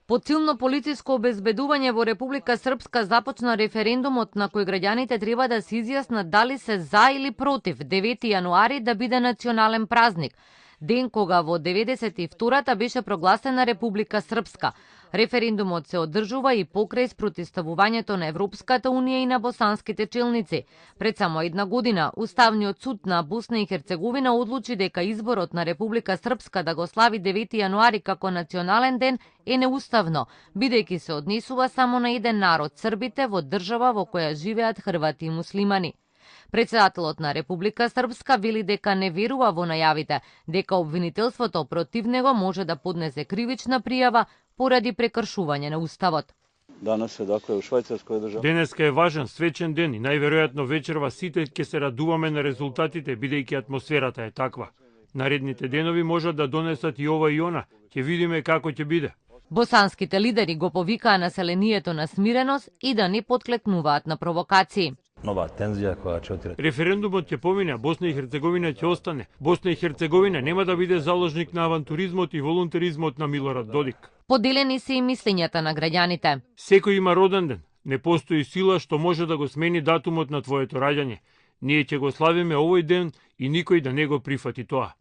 Под силно полициско обезбедување во Република Српска започна референдумот на кој граѓаните треба да се изјаснат дали се за или против 9 јануари да биде национален празник, ден кога во 92-та беше прогласена Република Српска. Референдумот се одржува и покрај спротивставувањето на Европската унија и на босанските челници. Пред само една година, Уставниот суд на Босна и Херцеговина одлучи дека изборот на Република Српска да го слави 9 јануари како национален ден е неуставно, бидејќи се однесува само на еден народ, србите, во држава во која живеат хрвати и муслимани. Председателот на Република Српска вели дека не верува во најавите, дека обвинителството против него може да поднесе кривична пријава поради прекршување на Уставот. Данас е у Швајцарској држава. Денеска е важен, свечен ден и најверојатно вечерва сите ќе се радуваме на резултатите, бидејќи атмосферата е таква. Наредните денови можат да донесат и ова и она, ќе видиме како ќе биде. Босанските лидери го повикаа населението на смиреност и да не подклекнуваат на провокации. Нова тензија која ќе отиде. Референдумот ќе помине, Босна и Херцеговина ќе остане. Босна и Херцеговина нема да биде заложник на авантуризмот и волонтеризмот на Милорад Додик. Поделени се и мислењата на граѓаните. Секој има роден ден. Не постои сила што може да го смени датумот на твоето раѓање. Ние ќе го славиме овој ден и никој да не го прифати тоа.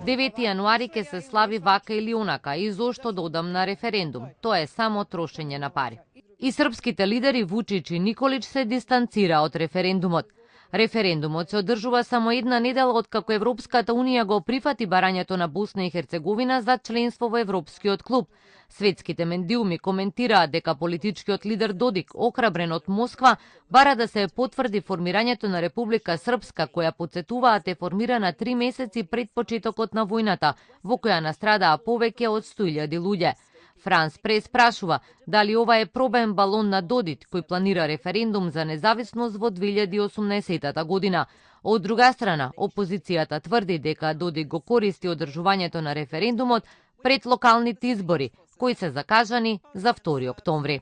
9 јануари ќе се слави вака или онака и зошто додам на референдум. Тоа е само трошење на пари. И српските лидери Вучич и Николич се дистанцира од референдумот. Референдумот се одржува само една недела откако Европската унија го прифати барањето на Босна и Херцеговина за членство во Европскиот клуб. Светските медиуми коментираат дека политичкиот лидер Додик, охрабрен од Москва, бара да се потврди формирањето на Република Српска, која подсетуваат е формирана 3 месеци пред почетокот на војната, во која настрадаа повеќе од 100.000 луѓе. Франс Прес прашува дали ова е пробен балон на Додик, кој планира референдум за независност во 2018 година. Од друга страна, опозицијата тврди дека Додик го користи одржувањето на референдумот пред локалните избори, кои се закажани за 2 октомври.